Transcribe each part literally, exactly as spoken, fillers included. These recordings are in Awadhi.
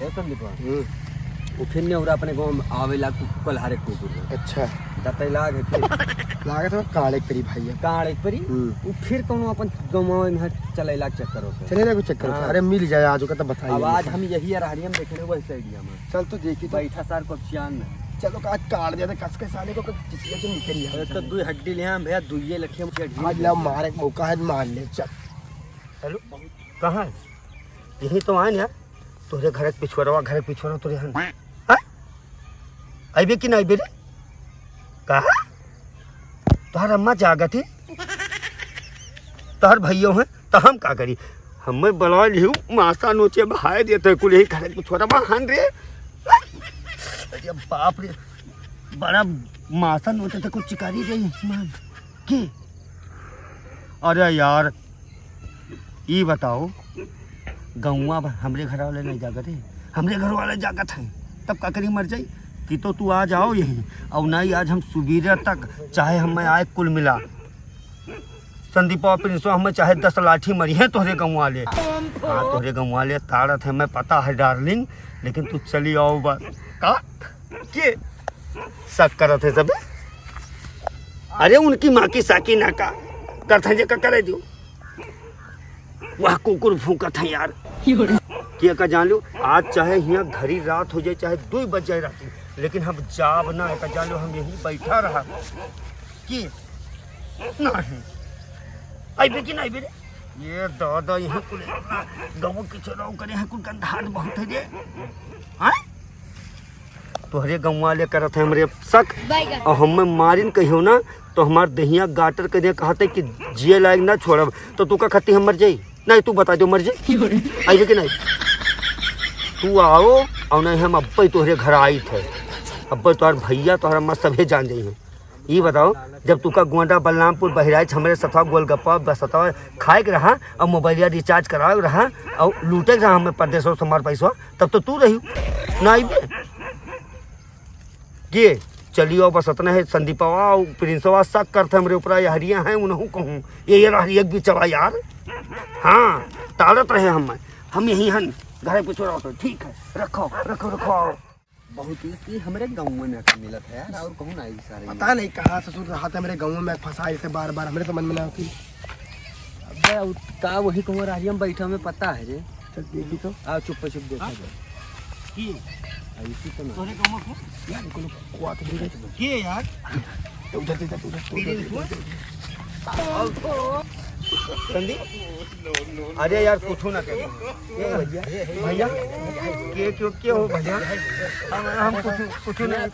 ए संदीपवा, हम्म। उ फिर नेउरा अपने गाँव में आवेला कु-, कुलहारे कुकुर। अच्छा। दतई लाग है फिर। लागत है काड़े परी भइया। काड़े परी? हम्म। उ फिर कौनो अपन गाँव में चलैला के चक्कर होके। चलैला के चक्कर होके। हाँ। अरे मिल जाए आज ओका तो बताइए। अब आज हम यही रहरिया में देखे वही से idea में। चल तो देखी तो। बैठा सार को चियान में। चलो का आज काट दे दे कस के साले को, चिचिया से निकल जाए। अरे तो दुई हड्डी ले आम भैया, दुइये लखे हम चढ़ी। आज ला मारे के मौका है, मार ले, चल। हेलो, कहाँ है? यही तो आए ना यार, तोहरे घर के पिछुआरवा, घर के पिछुआरवा तोहरे हन। हाँ? अइबे कि ना अइबे रे? कहा? तोहर अम्मा जागत ही? तोहर भइयो हैं? तो हम का करी? हमें बला लिहू, मासा नोचे बहाए देते कुल यही घर के पिछुआरवा हन रे। अरे बाप रे, बड़ा मासा नोचे तो कुछ चिकारी रही मान के। अरे यार, ई बताओ, गौवा ब-, हमरे घर वाले नहीं जागत है, हमरे घर वाले जागत हैं, तब का करी, मर जाई कि तो तू आ जाओ यहीं, और नहीं आज हम सुबीरे तक चाहे हमें आए कुल मिला, संदीपा प्रिंसवा हमें चाहे दस लाठी मरी है तोहरे गौवा वाले। हाँ, तोहरे गौवा वाले ताड़त है, मैं पता है डार्लिंग, लेकिन तू चली आओ बस। का? के? शक करत है सब। अरे उनकी माँ की साकी ना का करत है जे का करे दियो। वह कुकुर भूकत है यार। के का जान लो, आज चाहे हियाँ घड़ी रात हो जाए, चाहे दो बज जाए राती, लेकिन हम जाब ना, का जान लो, हम यहीं बैठा रहा। के? नहीं। अइबे कि नहीं बे रे? ये दादा, यहाँ कुल गऊ के चुनाव करे हैं, कुल गंधात बहुत है रे। हाँ? तोहरे गौवा वाले करत है हमरे शक। बैगन। और हमें मारिन कहियो ना, तो हमार दहिया गाटर के दे कहते कि जिए लायक ना छोड़ब, तो तू का खाती हम मर जाई? नहीं, तू बता दो, मर जाई? अइबे कि नहीं? तू आओ, और नहीं हम अब्बे तोहरे घर आई थे। अब्बे तोहर भइया, तोहर अम्मा सभे जान जाई हैं। ई बताओ, जब तुका गोंडा, बलरामपुर, बहराइच, हमरे सथवा गोलगप्पा, बसतवा खाए के रहा और मोबाइलिया recharge कराए के रहा और लूटे के रहा हमें परदेसवा से हमार पैसवा, तब तो तू रही ना अइबे। के चलियो बस अतना है, संदीपवा और प्रिंसवा शक करते हमरे ऊपर, ये हरिया हैं, उनहू कहूँ, ये, ये रहरिया के बिचवा यार। हाँ, ताड़त रहे हम, हम यही हन, घर पे छोड़ा होता, ठीक है, रखो, रखो, रखो, आओ। बहुत ही सी हमरे गाँव में आके मिलत है यार, और कहूँ ना आई सारे। पता नहीं कहाँ ससुर रहत है, हमरे गाँव में फंसा इसे बार बार, हमरे समझ में ना होती। अबे उ का वही कहूँ रहरिया में बैठा हमें पता है रे। चल देखी तो। आ चुप चुप देखा हाँ? जाए। की? आ इसी तो ना। तोरे गाँव में यार, कोनो कुआ तो नहीं। की है यार? उधर, उधर, उधर, उधर, उधर, उधर, उधर। संदीप? अरे यार, कुछ ना कर। ए भैया, भैया, के, क्यों, के हो भैया? हम, हम कुछ, कुछ नहीं,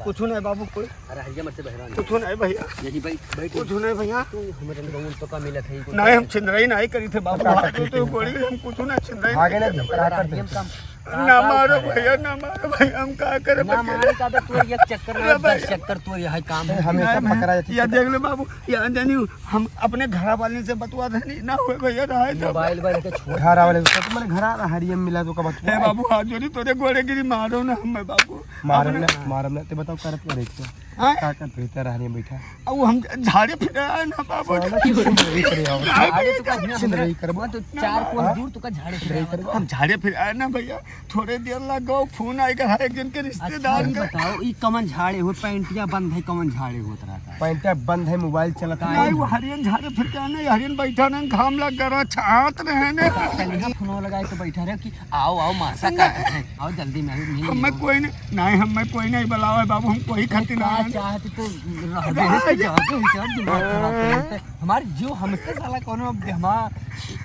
कुछ नहीं बाबू, कोई। अरे हरिया मत से बहरा कुछ नहीं भैया। यही बैठ, बैठ। कुछ नहीं भैया। तू हमारे गाँव में तो का मिलत है, नहीं, हम छिंदराई नहीं करी थे बाबू, हाथ तो गोड़ी, हम कुछ ना छिंदराई भागे ना नहीं जी, करी थे। का करते हैं? हम काम ना मारो भैया, ना मारो भैया, हम का करे ना बच्चे? मारे का तो तू एक चक्कर अरे ना, भाई। दस चक्कर तू यही काम है। हमेशा नहीं, पकड़ा जाती या है। देख ले बाबू, या जानी हम अपने घर वाले से बतवा देनी, ना हुए भैया, रहे तो। मोबाइल वाले के छोड़। घर वाले से, तुम्हारे घर आ रहा, हरियम मिला तो का बतवा। ए बाबू, हाथ जोड़ी तोरे गोड़े गिरी, मारो ना हमें बाबू। मारम अपने ना, मारम ना, ते बताओ करत क्या रही क्या? हाँ? का करत रही तेरा हरियम बैठा? अब हम झाड़े फिर आए ना बाबू। साला की सुन रही करे आओ। अरे तो का सुन रही करबो। तो चार कोस हाँ? दूर तो का झाड़े फिर रही आए। करबो। हम झाड़े फिर आए ना भैया। थोड़े देर लग गओ, फोन आइगा है एक जन के अच्छा, रिश्तेदार ई का। बताओ, ई कमन झाड़े हो, पैंटिया बंद है, कमन झाड़े होत रहता है? पैंटिया बंद है, मोबाइल चलत है। नहीं, वो हरियन झाड़े फिर क्या नहीं, हरियन बैठा नहीं, घाम लग गया, छात रहे ने। चलिए, फोन लगाए तो बैठा रहे कि आओ, आओ, मासा का है, आओ जल्दी में, मिल हमें लो। कोई नहीं, नहीं, हमें कोई नहीं बुलावा है बाबू, हम कोई खातिर का नहीं आए। चाहत तो रह दे, अरे, जाके ही चल, दिमाग खराब कर देते। हमारे जो हमसे साला कोनो अब हमारा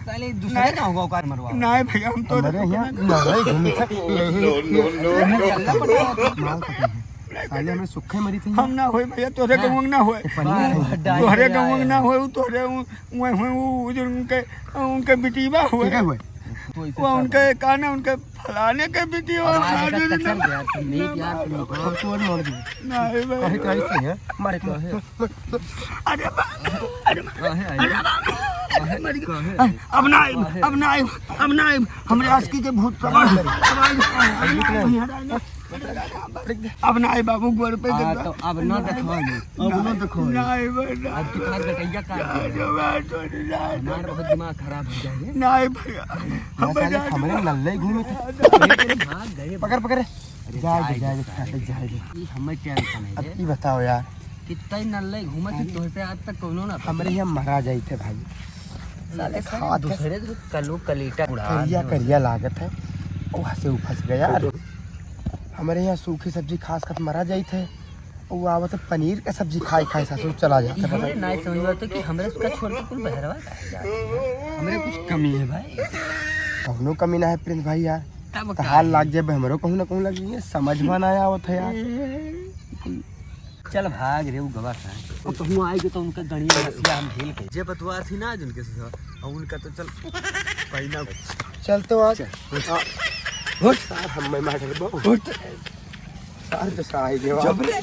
साले दूसरे नहीं। ना होगा औकात मरवा। नहीं भैया, हम तो हमारे यहाँ लड़ाई घूमी था। यही, ये, ये, चलना पड़ेगा। माल पकड़ है। साले हमें सुखे मरी थी। हम ना होए भैया, तोहरे हाँ। गंवंग ना होए। ये पनीर है। तोहरे गंवंग ना होए, तोहरे उ-, उहे, उहे, उ-, जो उनके, उनके बिटीबा हुए। ठीक है हुए। तो इसे वो सब उनके है। का ना, उनके फलाने के बिटीबा अब आज हुआ, का जो कचर ना। गया, तुम नहीं ना यार, तुम बाबा। तो और मार दो। नहीं भाई। कहीं, कहीं से है? मारे को। कहे। अरे बा-, अरे बा-, काहे आई? अरे बा-, काहे? मर गया। काहे? अब ना आइब, काहे? अब ना आइब, अब ना आइब। हमरे आशिकी के भूत सवार। काहे? अब आइब। अब ना आइब, भैया, अब ना आइब। अब नाहीं बाबू, गोड़ पे हाँ, देख। तो अब ना दिखाओ ये। अब ना दिखाओ ये। नाहीं बेटा। अब तुम्हार गटैया काट देगा। हमार बहुत दिमाग खराब हो जाए। नाहीं भैया। यहाँ साले हमरे नल्ले घूमे थे। भाग गए। पकड़, पकड़। अरे जाए दे, जाए दे, जाए दे, जाए दे। ई हमें tension है अब रे। ई बताओ यार। कितना ही नल्ले घूमत ही, तोहसे आज तक कौनो ना हमरे यहाँ मरा जाई थे भाई। साले साले खात दूसरे दूसरे कलू कलीटा उड़ा करिया, दे। करिया लागत है। ओ हंसे उ फंस गया यार। हमरे यहाँ सूखी सब्जी खास कर मरा जाई थे। वो आवत है पनीर का सब्जी खाई खाई ससुर चला जाता है। हमरे ना समझ में तो कि हमरे उसका छोड़ के कुल बहरवा का जाता है। हमरे कुछ कमी है भाई। कौनो कमी ना है प्रिंस भाई यार। तब तो का हाल है? लाग जाए हमरो कहूँ ना कहूँ लग जाए, समझ में ना आवत है यार। चल भाग रे, उ गवा का। अब तो हुआ आएगा तो उनका गणिया नसिया हम झेल के। जे बतवा थी ना आज उनके से, और उनका तो चल पहिना। चल तो आज। चल। हाँ। उठ। यार हम मैं मार डरबो। उठ। यार तो साई देवा। जब रे।